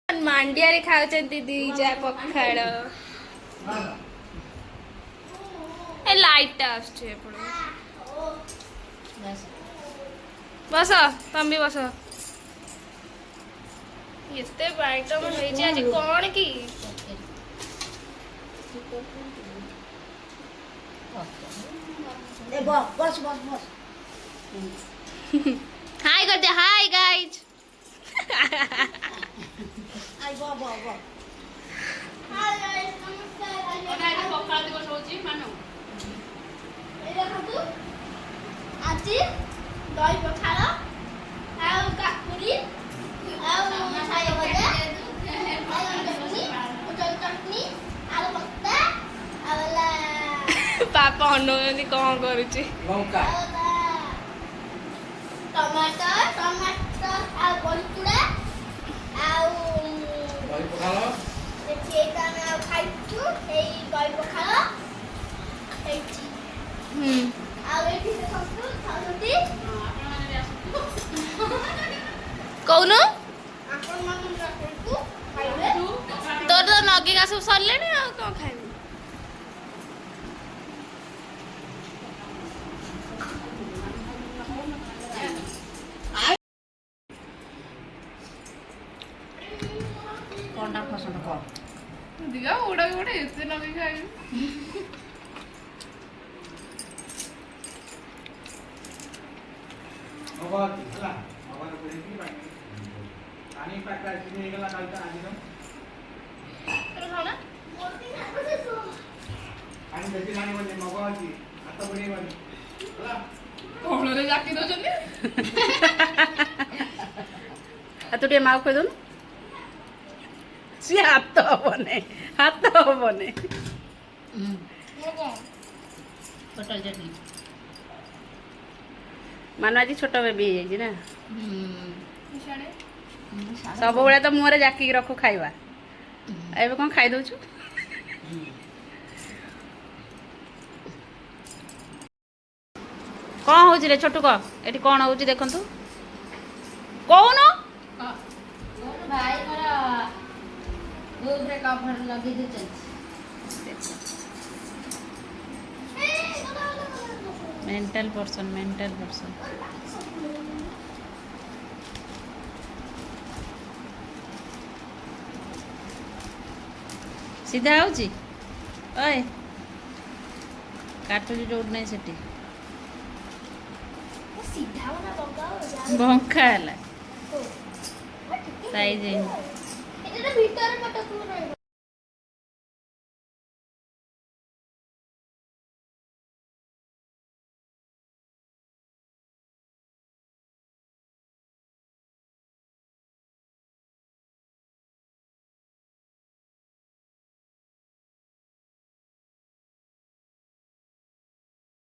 ମାଣ୍ଡିଆରେ ଖାଉଛନ୍ତି ଦି ଯା ପଖାଳ। ଏ ଲାଇଟଟା ଆସୁଛି ଏପଟେ। ବସ, ତମେ ବି ବସ। ଏତେ ଆଇଟମ ହେଇଛି ଆଜି, କଣ କି? ଏ ବସ, ବସ, ବସ, ବସ। ହାଇ କରିଦେ। High guys. I, ବ ବ ବ। ପଖାଳ ଦିବସ ହଉଛି ମାନୁ। ଆଜି ଦହି ପଖାଳ ଆଉ କାକୁଡ଼ି ଆଉ ଶାଗ ଭଜା, ବାଇଗଣ ଚଟଣି, ପୋଟଳ ଚଟଣି, ଆଳୁ ଭର୍ତ୍ତା ଆଉ ହେଲା ପାପା ଅନଉଛନ୍ତି କଣ କରୁଛି। ଲଙ୍କା। ଆଉ ହେଲା ଟମାଟୋ, ଟମାଟୋ ଆଉ ବଡ଼ିଚୁରା ଆଉ ଦହି ପଖାଳ। ଏଠି ଏଇଟା ଆମେ ଆଉ ଖାଇଛୁ, ଏଇ ଦହି ପଖାଳ ହେଇଛି। ଆଉ ଏଇଠି ଦେଖନ୍ତୁ, ଖାଉଛନ୍ତି। କହୁନୁ। ଆପଣମାନଙ୍କୁ ଆସନ୍ତୁ, ଖାଇବେ। ତୋର ତ ନଗିକା ସବୁ ସରିଲାଣି, ଆଉ କଣ ଖାଇବୁ? କଣଟା ପସନ୍ଦ କର? ଦିଗା ଗୋଟା ଗୋଟେ ଏତେ ନଗେଇ ଖାଇବୁ? ମଗ ଅଛି ହେଲା, ମଗରେ ପୁରେଇକି ପାଣି ପାଣି ପାକା ଆସିକି ହେଇଗଲା କାଲି ତ ଆଜିର। ତୋର ଖାଉନା। ପାଣି ବେଶୀ ଆଣିବନି, ମଗ ଅଛି, ହାତ ବୁଡ଼େଇବନି ହେଲା। କଣରେ ଜାକି ଦଉଛନ୍ତି। ଆଉ ତୁ ଟିକେ ମାକୁ ଖୋଇଦଉନୁ। ସିଏ ହାତ ହବନି, ହାତ ହବନି। ମୋର କଣ? ପୋଟଳ ଚଟଣି। ମାନୁ ଆଜି ଛୋଟ ବେବି ହେଇଯାଇଛି ନା? ସିଆଡ଼େ। ସବୁବେଳେ ତ ମୁହଁରେ ଜାକିକି ରଖୁ ଖାଇବା, ଏବେ କଣ ଖାଇ ଦଉଛୁ? କଣ ହଉଛି ରେ ଛୋଟୁ, କହ। ଏଠି କଣ ହଉଛି ଦେଖନ୍ତୁ, କହୁନୁ। ଭାଇ ମୋର ବୁକ୍ରେ କଭର ଲଗେଇ ଦେଇଛନ୍ତି। Mental person, mental person. ସିଧା ହଉଛି। ଓଏ, କାଟୁଛି ଯୋଉଠି ନାହିଁ ସେଠି। ସିଧା ନା ବଙ୍କା? ବଙ୍କା ହେଲା, ସାଇଜ ହେଇନି। ଏଇଟା ଭିତରେ ପଟକୁ ରହିବ।